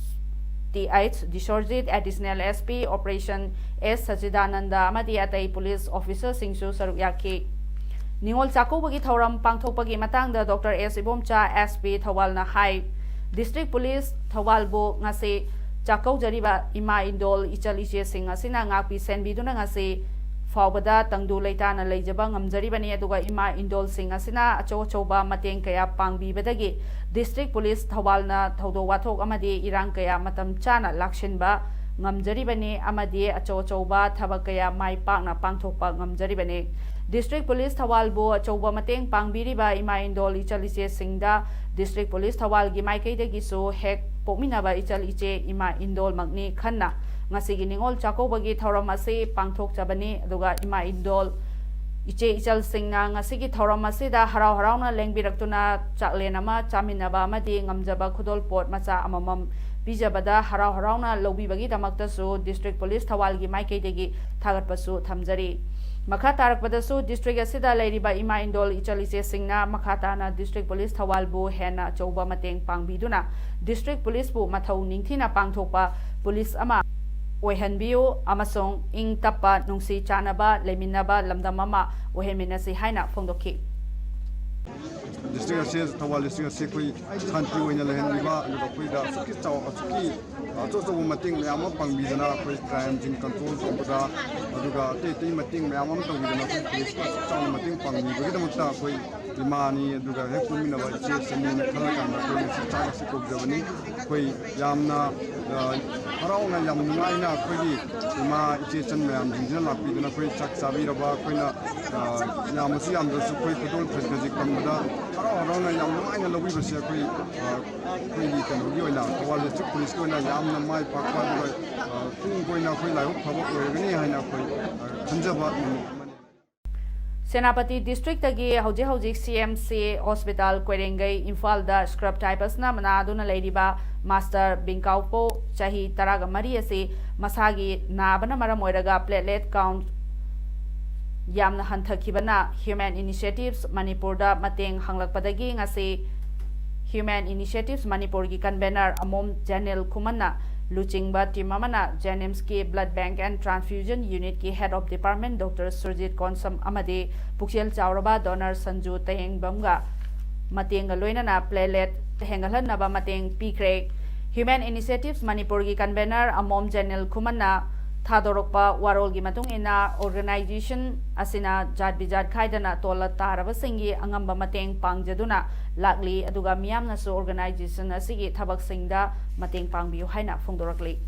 T H Dishorjit, additional S P operation S Sachidanand ꯑꯃꯗꯤ ꯑꯇꯩ ꯄꯨꯂꯤꯁ ꯑꯣꯐꯤꯁꯔꯁꯤꯡꯁꯨ ꯁꯔꯨꯛ ꯌꯥꯈꯤ꯫ ꯅꯤꯉꯣꯜ ꯆꯥꯛꯀꯧꯕꯒꯤ ꯊꯧꯔꯝ ꯄꯥꯡꯊꯣꯛꯄꯒꯤ ꯃꯇꯥꯡꯗ ꯗꯣꯛꯇꯔ ꯑꯦꯁ ꯏꯕꯣꯝꯆꯥ, ꯑꯦꯁ ꯄꯤ ꯊꯧꯕꯥꯜꯅ ꯍꯥꯏ, ꯗꯤꯁꯇ꯭ꯔꯤꯛ ꯄꯨꯂꯤꯁ ꯊꯧꯕꯥꯜꯕꯨ ꯉꯁꯤ ꯆꯥꯛꯀꯧꯖꯔꯤꯕ ꯏꯃꯥ ꯏꯟꯗꯣꯜ ꯏꯆꯜ ꯏꯆꯦꯁꯤꯡ ꯑꯁꯤꯅ ꯉꯥꯛꯄꯤ ꯁꯦꯟꯕꯤꯗꯨꯅ ꯉꯁꯤ ꯐꯥꯎꯕꯗ ꯇꯪꯗꯨ ꯂꯩꯇꯥꯅ ꯂꯩꯖꯕ ꯉꯝꯖꯔꯤꯕꯅꯤ꯫ ꯑꯗꯨꯒ ꯏꯃꯥ ꯏꯟꯗꯣꯜꯁꯤꯡ ꯑꯁꯤꯅ ꯑꯆꯧ ꯑꯆꯧꯕ ꯃꯇꯦꯡ ꯀꯌꯥ ꯄꯥꯡꯕꯤꯕꯗꯒꯤ ꯗꯤꯁꯇ꯭ꯔꯤꯛ ꯄꯨꯂꯤꯁ ꯊꯧꯕꯥꯜꯅ ꯊꯧꯗꯣꯛ ꯋꯥꯊꯣꯛ ꯑꯃꯗꯤ ꯏꯔꯥꯡ ꯀꯌꯥ ꯃꯇꯝ ꯆꯥꯅ ꯂꯥꯛꯁꯤꯟꯕ ꯉꯝꯖꯔꯤꯕꯅꯤ ꯑꯃꯗꯤ ꯑꯆꯧ ꯑꯆꯧꯕ ꯊꯕꯛ ꯀꯌꯥ ꯃꯥꯏ ꯄꯥꯛꯅ ꯄꯥꯡꯊꯣꯛꯄ ꯉꯝꯖꯔꯤꯕꯅꯤ꯫ ꯗꯤꯁꯇ꯭ꯔꯤꯛ ꯄꯨꯂꯤꯁ ꯊꯧꯕꯥꯜꯕꯨ ꯑꯆꯧꯕ ꯃꯇꯦꯡ ꯄꯥꯡꯕꯤꯔꯤꯕ ꯏꯃꯥ ꯏꯟꯗꯣꯜ ꯏꯆꯜ ꯏꯆꯦꯁꯤꯡꯗ ꯗꯤꯁꯇ꯭ꯔꯤꯛ ꯄꯨꯂꯤꯁ ꯊꯧꯕꯥꯜꯒꯤ ꯃꯥꯏꯀꯩꯗꯒꯤꯁꯨ ꯍꯦꯛ ꯄꯣꯛꯃꯤꯟꯅꯕ ꯏꯆꯜ ꯏꯆꯦ ꯏꯃꯥ ꯏꯟꯗꯣꯜꯃꯛꯅꯤ ꯈꯟꯅ ꯉꯁꯤꯒꯤ ꯅꯤꯉꯣꯜ ꯆꯥꯛꯀꯧꯕꯒꯤ ꯊꯧꯔꯝ ꯑꯁꯤ ꯄꯥꯡꯊꯣꯛꯆꯕꯅꯤ꯫ ꯑꯗꯨꯒ ꯏꯃꯥ ꯏꯟꯗꯣꯜ ꯏꯆꯦ ꯏꯆꯜꯁꯤꯡꯅ ꯉꯁꯤꯒꯤ ꯊꯧꯔꯝ ꯑꯁꯤꯗ ꯍꯔꯥꯎ ꯍꯔꯥꯎꯅ ꯂꯦꯡꯕꯤꯔꯛꯇꯨꯅ ꯆꯥꯛꯂꯦꯟ ꯑꯃ ꯆꯥꯃꯤꯟꯅꯕ ꯑꯃꯗꯤ ꯉꯝꯖꯕ ꯈꯨꯗꯣꯜ ꯄꯣꯠ ꯃꯆꯥ ꯑꯃꯃꯝ ꯄꯤꯖꯕꯗ ꯍꯔꯥꯎ ꯍꯔꯥꯎꯅ ꯂꯧꯕꯤꯕꯒꯤꯗꯃꯛꯇꯁꯨ ꯗꯤꯁꯇ꯭ꯔꯤꯛ ꯄꯨꯂꯤꯁ ꯊꯧꯕꯥꯜꯒꯤ ꯃꯥꯏꯀꯩꯗꯒꯤ ꯊꯥꯒꯠꯄꯁꯨ ꯊꯝꯖꯔꯤ꯫ ꯃꯈꯥ ꯇꯥꯔꯛꯄꯗꯁꯨ ꯗꯤꯁꯇ꯭ꯔꯤꯛ ꯑꯁꯤꯗ ꯂꯩꯔꯤꯕ ꯏꯃꯥ ꯏꯟꯗꯣꯜ ꯏꯆꯜ ꯏꯆꯦꯁꯤꯡꯅ ꯃꯈꯥ ꯇꯥꯅ ꯗꯤꯁꯇ꯭ꯔꯤꯛ ꯄꯨꯂꯤꯁ ꯊꯧꯕꯥꯜꯕꯨ ꯍꯦꯟꯅ ꯑꯆꯧꯕ ꯃꯇꯦꯡ ꯄꯥꯡꯕꯤꯗꯨꯅ ꯗꯤꯁꯇ꯭ꯔꯤꯛ ꯄꯨꯂꯤꯁꯄꯨ ꯃꯊꯧ ꯅꯤꯡꯊꯤꯅ ꯄꯥꯡꯊꯣꯛꯄ ꯄꯨꯂꯤꯁ ꯑꯃ ꯑꯣꯏꯍꯟꯕꯤꯌꯨ ꯑꯃꯁꯨꯡ ꯏꯪ ꯇꯞꯄ, ꯅꯨꯡꯁꯤ ꯆꯥꯟꯅꯕ ꯂꯩꯃꯤꯟꯅꯕ ꯂꯝꯗꯝ ꯑꯃ ꯑꯣꯏꯍꯟꯃꯤꯟꯅꯁꯤ ꯍꯥꯏꯅ ꯐꯣꯡꯗꯣꯛꯈꯤ꯫ ꯗꯤꯁꯇ꯭ꯔꯤꯛ ꯑꯁꯤ, ꯊꯧꯕꯥꯜ ꯗꯤꯁꯇ꯭ꯔꯤꯛ ꯑꯁꯤ ꯑꯩꯈꯣꯏ ꯁꯥꯟꯇꯤ ꯑꯣꯏꯅ ꯂꯩꯍꯟꯕꯤꯕ, ꯑꯗꯨꯒ ꯑꯩꯈꯣꯏꯗ ꯑꯁꯨꯛꯀꯤ ꯆꯥꯎ-, ꯑꯁꯨꯛꯀꯤ ꯑꯆꯧ ꯑꯆꯧꯕ ꯃꯇꯦꯡ ꯃꯌꯥꯝ ꯑꯃ ꯄꯥꯡꯕꯤꯗꯅ, ꯑꯩꯈꯣꯏ ꯀ꯭ꯔꯥꯏꯝꯁꯤꯡ ꯀꯟꯇ꯭ꯔꯣꯜ ꯇꯧꯕꯗ, ꯑꯗꯨꯒ ꯑꯇꯩ ꯑꯇꯩ ꯃꯇꯦꯡ ꯃꯌꯥꯝ ꯑꯃ ꯇꯧꯕꯤꯗꯅ, ꯑꯩꯈꯣꯏ ꯄꯨꯂꯤꯁꯄꯨ ꯑꯁꯨꯛ ꯆꯥꯎꯅ ꯃꯇꯦꯡ ꯄꯥꯡꯕꯤꯕꯒꯤꯗꯃꯛꯇ ꯑꯩꯈꯣꯏ ꯏꯃꯥꯅꯤ, ꯑꯗꯨꯒ ꯍꯦꯛ ꯄꯣꯛꯃꯤꯟꯅꯕ ꯏꯆꯦ ꯏꯆꯟꯅꯤꯅ ꯈꯜꯂꯀꯥꯟꯗ ꯑꯩꯈꯣꯏ ꯉꯁꯤ ꯆꯥꯛ ꯑꯁꯤ ꯀꯧꯖꯕꯅꯤ꯫ ꯑꯩꯈꯣꯏ ꯌꯥꯝꯅ, ꯑ, ꯍꯔꯥꯎꯅ, ꯌꯥꯝ ꯅꯨꯡꯉꯥꯏꯅ ꯑꯩꯈꯣꯏꯒꯤ ꯏꯃꯥ ꯏꯆꯦ ꯏꯆꯟ ꯃꯌꯥꯝꯁꯤꯡꯁꯤꯅ ꯂꯥꯛꯄꯤꯗꯅ ꯑꯩꯈꯣꯏ ꯆꯥꯛ ꯆꯥꯕꯤꯔꯕ, ꯑꯩꯈꯣꯏꯅ, ꯑ, ꯌꯥꯝꯃꯁꯨ ꯌꯥꯝꯗ꯭ꯔꯁꯨ ꯑꯩꯈꯣꯏ ꯈꯨꯗꯣꯜ ꯈꯖꯤꯛ ꯈꯖꯤꯛ ꯇꯝꯕꯗ ꯍꯔꯥꯎ ꯍꯔꯥꯎꯅ ꯌꯥꯝ ꯅꯨꯡꯉꯥꯏꯅ ꯂꯧꯕꯤꯕꯁꯦ ꯑꯩꯈꯣꯏ, ꯑ, ꯑꯩꯈꯣꯏꯒꯤ ꯀꯩꯅꯣꯒꯤ ꯑꯣꯏꯅ, ꯊꯧꯕꯥꯜ ꯗꯤꯁꯇ꯭ꯔꯤꯛ ꯄꯨꯂꯤꯁꯀꯤ ꯑꯣꯏꯅ ꯌꯥꯝꯅ ꯃꯥꯏ ꯄꯥꯛꯄ, ꯑꯗꯨꯒ, ꯑ, ꯇꯨꯡ ꯀꯣꯏꯅ ꯑꯩꯈꯣꯏ ꯂꯥꯏꯕꯛ ꯐꯕ ꯑꯣꯏꯔꯒꯅꯤ ꯍꯥꯏꯅ ꯑꯩꯈꯣꯏ, ꯑ, ꯈꯟꯖꯕ ꯅꯨꯃꯤꯠ ꯑꯃꯅꯤ꯫ ꯁꯦꯅꯥꯄꯇꯤ ꯗꯤꯁꯇ꯭ꯔꯤꯛꯇꯒꯤ ꯍꯧꯖꯤꯛ ꯍꯧꯖꯤꯛ ꯁꯤ ꯑꯦꯝ ꯁꯤ ꯍꯣꯁꯄꯤꯇꯥꯜ ꯀꯣꯏꯔꯦꯡꯒꯩ ꯏꯝꯐꯥꯜꯗ ꯁ꯭ꯀ꯭ꯔꯕ ꯇꯥꯏꯐꯁꯅ ꯅꯥꯗꯨꯅ ꯂꯩꯔꯤꯕ ꯃꯥꯁꯇꯔ ꯕꯤꯡꯀꯥꯎꯄꯣ ꯆꯍꯤ ꯇꯔꯥꯒ ꯃꯔꯤ ꯑꯁꯤ ꯃꯁꯥꯒꯤ ꯅꯥꯕꯅ ꯃꯔꯝ ꯑꯣꯏꯔꯒ ꯄ꯭ꯂꯦꯠꯂꯦꯠ ꯀꯥꯎꯟ ꯌꯥꯝꯅ ꯍꯟꯊꯈꯤꯕꯅ ꯍ꯭ꯌꯨꯃꯦꯟ ꯏꯅꯤꯁꯤꯌꯦꯇꯤꯚꯁ ꯃꯅꯤꯄꯨꯔꯗ ꯃꯇꯦꯡ ꯍꯪꯂꯛꯄꯗꯒꯤ ꯉꯁꯤ ꯍ꯭ꯌꯨꯃꯦꯟ ꯏꯅꯤꯁꯤꯌꯦꯇꯤꯚꯁ ꯃꯅꯤꯄꯨꯔꯒꯤ ꯀꯟꯚꯦꯅꯔ ꯑꯃꯣꯝ ꯖꯦꯅꯤꯜ ꯈꯨꯃꯟꯅ ꯂꯨꯆꯤꯡꯕ team ꯑꯃꯅ JNIMSꯀꯤ Blood Bank and Transfusion Unitꯀꯤ Head of Department Doctor Surjit Konsam ꯑꯃꯗꯤ ꯄꯨꯛꯆꯦꯜ ꯆꯥꯎꯔꯕ donor ꯁꯟꯖꯨ ꯇꯌꯦꯡꯕꯝꯒ ꯃꯇꯦꯡꯒ ꯂꯣꯏꯅꯅ platelet ꯍꯦꯟꯒꯠꯍꯟꯅꯕ ꯃꯇꯦꯡ ꯄꯤꯈ꯭ꯔꯦ꯫ Human Initiatives ꯃꯅꯤꯄꯨꯔꯒꯤ convener ꯑꯃꯣꯝ ꯖꯦꯅꯤꯜ ꯈꯨꯃꯟꯅ ꯊꯥꯗꯣꯔꯛꯄ ꯋꯥꯔꯣꯜꯒꯤ ꯃꯇꯨꯡ ꯏꯟꯅ, organization ꯑꯁꯤꯅ ꯖꯥꯠ ꯕꯤꯖꯥꯠ ꯈꯥꯏꯗꯅ ꯇꯣꯜꯂ ꯇꯥꯔꯕꯁꯤꯡꯒꯤ ꯑꯉꯝꯕ ꯃꯇꯦꯡ ꯄꯥꯡꯖꯗꯨꯅ ꯂꯥꯛꯂꯤ, ꯑꯗꯨꯒ ꯃꯤꯌꯥꯝꯅꯁꯨ organization ꯑꯁꯤꯒꯤ ꯊꯕꯛꯁꯤꯡꯗ ꯃꯇꯦꯡ ꯄꯥꯡꯕꯤꯌꯨ ꯍꯥꯏꯅ ꯐꯣꯡꯗꯣꯔꯛꯂꯤ꯫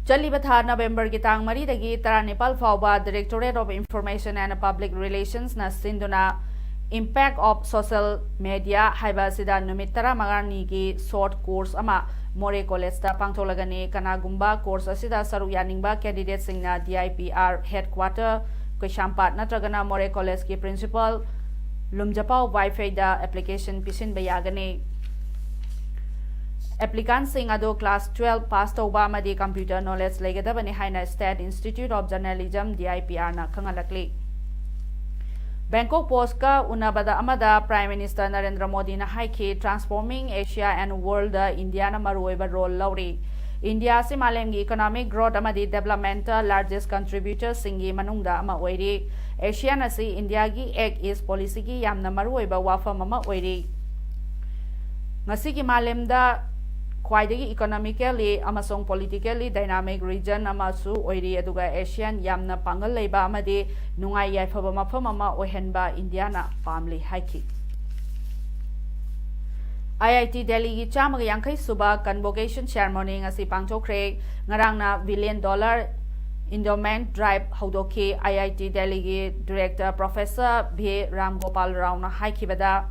ꯆꯠꯂꯤꯕ ꯊꯥ ꯅꯕꯦꯝꯕꯔꯒꯤ ꯇꯥꯡ ꯃꯔꯤꯗꯒꯤ ꯇꯔꯥꯅꯤꯄꯥꯜ ꯐꯥꯎꯕ Directorate of Information and Public Relationsꯅ ꯁꯤꯟꯗꯨꯅ Impact of Social Media ꯍꯥꯏꯕ ꯑꯁꯤꯗ ꯅꯨꯃꯤꯠ ꯇꯔꯥꯃꯉꯥꯅꯤꯒꯤ short course ꯑꯃ ꯃꯣꯔꯦ ꯀꯣꯂꯦꯖꯇ ꯄꯥꯡꯊꯣꯛꯂꯒꯅꯤ꯫ ꯀꯅꯥꯒꯨꯝꯕ course ꯑꯁꯤꯗ ꯁꯔꯨꯛ ꯌꯥꯅꯤꯡꯕ candidateꯁꯤꯡꯅ DIPR headquarter ꯀꯩꯁꯥꯝꯄꯥꯠ ꯅꯠꯇ꯭ꯔꯒꯅ ꯃꯣꯔꯦ ꯀꯣꯂꯦꯖꯀꯤ principal ꯂꯨꯝꯖꯄꯥꯎ ꯋꯥꯏꯐꯩꯗ application ꯄꯤꯁꯤꯟꯕ ꯌꯥꯒꯅꯤ꯫ Applicantꯁꯤꯡ ꯑꯗꯨ class twelve pass ꯇꯧꯕ ꯑꯃꯗꯤ computer knowledge ꯂꯩꯒꯗꯕꯅꯤ ꯍꯥꯏꯅ State Institute of Journalism, DIPRꯅ ꯈꯪꯍꯜꯂꯛꯂꯤ꯫ Bangkok Postꯀ ꯎꯅꯕꯗ ꯑꯃꯗ Prime Minister ꯅꯔꯦꯟꯗ꯭ꯔ ꯃꯣꯗꯤꯅ ꯍꯥꯏꯈꯤ, Transforming Asia and Worldꯗ ꯏꯟꯗꯤꯌꯥꯅ ꯃꯔꯨꯑꯣꯏꯕ role ꯂꯧꯔꯤ꯫ ꯏꯟꯗꯤꯌꯥ ꯑꯁꯤ ꯃꯥꯂꯦꯝꯒꯤ economic growth ꯑꯃꯗꯤ developmentꯇ largest contributorꯁꯤꯡꯒꯤ ꯃꯅꯨꯡꯗ ꯑꯃ ꯑꯣꯏꯔꯤ꯫ ASEAN ꯑꯁꯤ ꯏꯟꯗꯤꯌꯥꯒꯤ Act East policyꯒꯤ ꯌꯥꯝꯅ ꯃꯔꯨꯑꯣꯏꯕ ꯋꯥꯐꯝ ꯑꯃ ꯑꯣꯏꯔꯤ꯫ ꯉꯁꯤꯒꯤ ꯃꯥꯂꯦꯝꯗ ꯈ꯭ꯋꯥꯏꯗꯒꯤ economically ꯑꯃꯁꯨꯡ politically dynamic region ꯑꯃꯁꯨ ꯑꯣꯏꯔꯤ, ꯑꯗꯨꯒ ASEAN ꯌꯥꯝꯅ ꯄꯥꯡꯒꯜ ꯂꯩꯕ ꯑꯃꯗꯤ ꯅꯨꯡꯉꯥꯏ ꯌꯥꯏꯐꯕ ꯃꯐꯝ ꯑꯃ ꯑꯣꯏꯍꯟꯕ ꯏꯟꯗꯤꯌꯥꯅ ꯄꯥꯝꯂꯤ ꯍꯥꯏꯈꯤ꯫ IIT Delhiꯒꯤ ꯆꯥꯝꯃꯒ ꯌꯥꯡꯈꯩ ꯁꯨꯕ convocation ceremony ꯉꯁꯤ ꯄꯥꯡꯊꯣꯛꯈ꯭ꯔꯦ꯫ ꯉꯔꯥꯡꯅ billion dollar endowment drive ꯍꯧꯗꯣꯛꯈꯤ꯫ IIT Delhiꯒꯤ director Professor V Ram Gopal Raoꯅ ꯍꯥꯏꯈꯤꯕꯗ,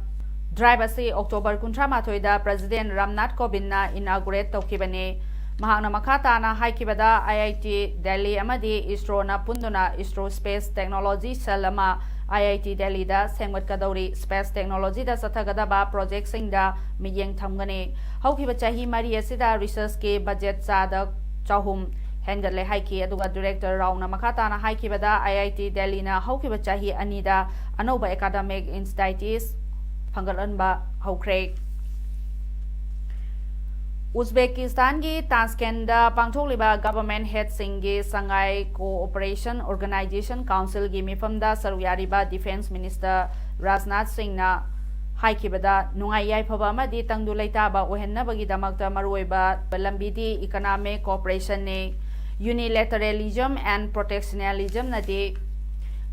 drive ꯑꯁꯤ October ꯀꯨꯟꯊ꯭ꯔꯥ ꯃꯥꯊꯣꯏꯗ President ꯔꯥꯝꯅꯥꯊ ꯀꯣꯕꯤꯟꯗꯅ inaugurate ꯇꯧꯈꯤꯕꯅꯤ꯫ ꯃꯍꯥꯛꯅ ꯃꯈꯥ ꯇꯥꯅ ꯍꯥꯏꯈꯤꯕꯗ, IIT Delhi ꯑꯃꯗꯤ ISROꯅ ꯄꯨꯟꯗꯨꯅ ISRO Space Technology Cell ꯑꯃ IIT Delhiꯗ ꯁꯦꯝꯒꯠꯀꯗꯧꯔꯤ꯫ Space technologyꯗ ꯆꯠꯊꯒꯗꯕ projectꯁꯤꯡꯗ ꯃꯤꯠꯌꯦꯡ ꯊꯝꯒꯅꯤ꯫ ꯍꯧꯈꯤꯕ ꯆꯍꯤ ꯃꯔꯤ ꯑꯁꯤꯗ researchꯀꯤ budget ꯆꯥꯗ ꯆꯍꯨꯝ ꯍꯦꯟꯒꯠꯂꯦ ꯍꯥꯏꯈꯤ꯫ ꯑꯗꯨꯒ director ꯔꯥꯎꯅ ꯃꯈꯥ ꯇꯥꯅ ꯍꯥꯏꯈꯤꯕꯗ, IIT Delhiꯅ ꯍꯧꯈꯤꯕ ꯆꯍꯤ ꯑꯅꯤꯗ ꯑꯅꯧꯕ academic institutes ꯐꯪꯒꯠꯍꯟꯕ ꯍꯧꯈ꯭ꯔꯦ꯫ ꯎꯖꯕꯦꯀꯤꯁꯇꯥꯟꯒꯤ ꯇꯥꯁꯀꯦꯟꯗ ꯄꯥꯡꯊꯣꯛꯂꯤꯕ Government Headꯁꯤꯡꯒꯤ Shanghai Cooperation Organization Councilꯒꯤ ꯃꯤꯐꯝꯗ ꯁꯔꯨꯛ ꯌꯥꯔꯤꯕ Defence Minister ꯔꯥꯖꯅꯥꯊ ꯁꯤꯡꯅ ꯍꯥꯏꯈꯤꯕꯗ, ꯅꯨꯡꯉꯥꯏ ꯌꯥꯏꯐꯕ ꯑꯃꯗꯤ ꯇꯪꯗꯨ ꯂꯩꯇꯥꯕ ꯑꯣꯏꯍꯟꯅꯕꯒꯤꯗꯃꯛꯇ ꯃꯔꯨꯑꯣꯏꯕ ꯂꯝꯕꯤꯗꯤ economic cooperation ꯅꯤ꯫ Unilateralism and protectionism ꯅꯗꯤ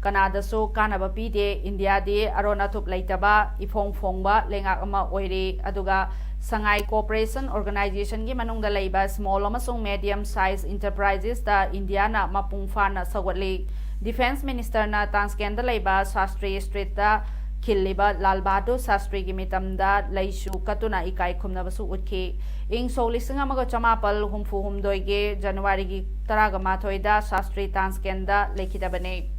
ꯀꯅꯥꯗꯁꯨ ꯀꯥꯟꯅꯕ ꯄꯤꯗꯦ꯫ ꯏꯟꯗꯤꯌꯥꯗꯤ ꯑꯔꯣꯟ ꯑꯊꯨꯞ ꯂꯩꯇꯕ, ꯏꯐꯣꯡ ꯐꯣꯡꯕ ꯂꯩꯉꯥꯛ ꯑꯃ ꯑꯣꯏꯔꯤ, ꯑꯗꯨꯒ Shanghai Cooperation Organizationꯒꯤ ꯃꯅꯨꯡꯗ ꯂꯩꯕ small ꯑꯃꯁꯨꯡ medium size enterprisesꯇ ꯏꯟꯗꯤꯌꯥꯅ ꯃꯄꯨꯡ ꯐꯥꯅ ꯁꯧꯒꯠꯂꯤ꯫ Defence Ministerꯅ ꯇꯥꯁꯀꯦꯟꯗ ꯂꯩꯕ ꯁꯥꯁꯇ꯭ꯔꯤ ꯁ꯭ꯇ꯭ꯔꯤꯠꯇ ꯈꯤꯜꯂꯤꯕ ꯂꯥꯜ ꯕꯍꯥꯗꯨꯔ ꯁꯥꯁꯇ꯭ꯔꯤꯒꯤ ꯃꯤꯇꯝꯗ ꯂꯩꯁꯨ ꯀꯠꯇꯨꯅ ꯏꯀꯥꯏ ꯈꯨꯝꯅꯕꯁꯨ ꯎꯠꯈꯤ꯫ ꯏꯪ ꯁꯣꯛ ꯂꯤꯁꯤꯡ ꯑꯃꯒ ꯆꯃꯥꯄꯜ ꯍꯨꯝꯐꯨ ꯍꯨꯝꯗꯣꯏꯒꯤ ꯖꯅꯋꯥꯔꯤꯒꯤ ꯇꯔꯥꯃꯥꯊꯣꯏꯗ ꯁꯥꯁꯇ꯭ꯔꯤ ꯇꯥꯁꯀꯦꯟꯗ ꯂꯩꯈꯤꯗꯕꯅꯤ꯫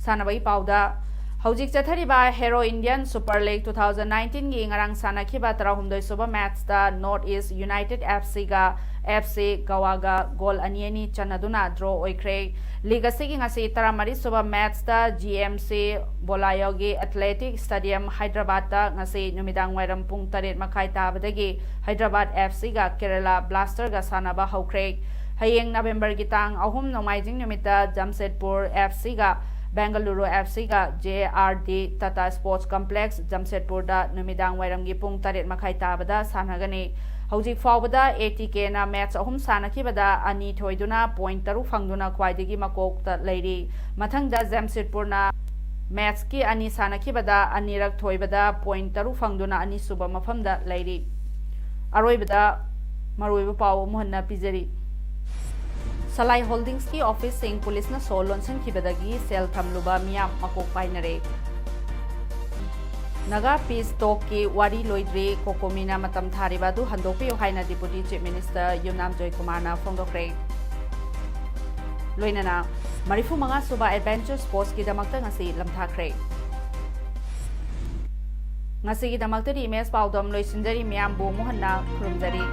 ꯁꯥꯟꯅꯕꯒꯤ ꯄꯥꯎꯗ, ꯍꯧꯖꯤꯛ ꯆꯠꯊꯔꯤꯕ Hero Indian Super League two thousand nineteenꯒꯤ ꯉꯔꯥꯡ ꯁꯥꯟꯅꯈꯤꯕ ꯇꯔꯥꯍꯨꯝꯗꯣꯏ ꯁꯨꯕ ꯃꯦꯠꯆꯇ North East United FCꯒ FC Goaꯒ ꯒꯣꯜ ꯑꯅꯤ ꯑꯅꯤ ꯆꯟꯅꯗꯨꯅ draw ꯑꯣꯏꯈ꯭ꯔꯦ꯫ ꯂꯤꯒ ꯑꯁꯤꯒꯤ ꯉꯁꯤ ꯇꯔꯥꯃꯔꯤ ꯁꯨꯕ ꯃꯦꯠꯆꯇ GMC Bolayogi Athletic Stadium, Hyderabadꯇ ꯉꯁꯤ ꯅꯨꯃꯤꯗꯥꯡ ꯋꯥꯏꯔꯝ ꯄꯨꯡ ꯇꯔꯦꯠ ꯃꯈꯥꯏ ꯇꯥꯕꯗꯒꯤ Hyderabad FCꯒ Kerala Blasterꯒ ꯁꯥꯟꯅꯕ ꯍꯧꯈ꯭ꯔꯦ꯫ ꯍꯌꯦꯡ ꯅꯕꯦꯝꯕꯔꯒꯤ ꯇꯥꯡ ꯑꯍꯨꯝ ꯅꯣꯡꯃꯥꯏꯖꯤꯡ ꯅꯨꯃꯤꯠꯇ Jamshedpur FCꯒ Bengaluru FCꯒ JRD Tata Sports Complex, Jamshedpurꯗ ꯅꯨꯃꯤꯗꯥꯡ ꯋꯥꯏꯔꯝꯒꯤ ꯄꯨꯡ ꯇꯔꯦꯠ ꯃꯈꯥꯏ ꯇꯥꯕꯗ ꯁꯥꯟꯅꯒꯅꯤ꯫ ꯍꯧꯖꯤꯛ ꯐꯥꯎꯕꯗ ATKꯅ ꯃꯦꯠꯆ ꯑꯍꯨꯝ ꯁꯥꯟꯅꯈꯤꯕꯗ ꯑꯅꯤ ꯊꯣꯏꯗꯨꯅ point ꯇꯔꯨꯛ ꯐꯪꯗꯨꯅ ꯈ꯭ꯋꯥꯏꯗꯒꯤ ꯃꯀꯣꯛꯇ ꯂꯩꯔꯤ꯫ ꯃꯊꯪꯗ Jamshedpurꯅ ꯃꯦꯠꯆꯀꯤ ꯑꯅꯤ ꯁꯥꯟꯅꯈꯤꯕꯗ ꯑꯅꯤꯔꯛ ꯊꯣꯏꯕꯗ point ꯇꯔꯨꯛ ꯐꯪꯗꯨꯅ ꯑꯅꯤꯁꯨꯕ ꯃꯐꯝꯗ ꯂꯩꯔꯤ꯫ ꯑꯔꯣꯏꯕꯗ ꯃꯔꯨꯑꯣꯏꯕ ꯄꯥꯎ ꯑꯃꯨꯛ ꯍꯟꯅ ꯄꯤꯖꯔꯤ꯫ ꯁꯂꯥꯏ Holdingsꯀꯤ officeꯁꯤꯡ ꯄꯨꯂꯤꯁꯅ ꯁꯣ ꯂꯣꯟꯁꯤꯟꯈꯤꯕꯗꯒꯤ ꯁꯦꯜ ꯊꯝꯂꯨꯕ ꯃꯤꯌꯥꯝ ꯃꯀꯣꯛ ꯄꯥꯏꯅꯔꯦ꯫ Naga peace talkꯀꯤ ꯋꯥꯔꯤ ꯂꯣꯏꯗ꯭ꯔꯤ, COCOMIꯅ ꯃꯇꯝ ꯊꯥꯔꯤꯕ ꯑꯗꯨ ꯍꯟꯗꯣꯛꯄꯤꯌꯨ ꯍꯥꯏꯅ Deputy Chief Minister ꯌꯨꯝꯅꯥꯝ ꯖꯣꯏꯀꯨꯃꯥꯔꯅ ꯐꯣꯡꯗꯣꯛꯈ꯭ꯔꯦ꯫ ꯂꯣꯏꯅꯅ ꯃꯔꯤꯐꯨ ꯃꯉꯥ ꯁꯨꯕ Adventure Sportsꯀꯤꯗꯃꯛꯇ ꯉꯁꯤ ꯂꯝꯊꯥꯈ꯭ꯔꯦ꯫ ꯉꯁꯤꯒꯤꯗꯃꯛꯇꯗꯤ ꯏꯃꯦꯖ ꯄꯥꯎꯗꯝ ꯂꯣꯏꯁꯤꯟꯖꯔꯤ꯫ ꯃꯤꯌꯥꯝꯕꯨ ꯑꯃꯨꯛ ꯍꯟꯅ ꯈꯨꯔꯨꯝꯖꯔꯤ꯫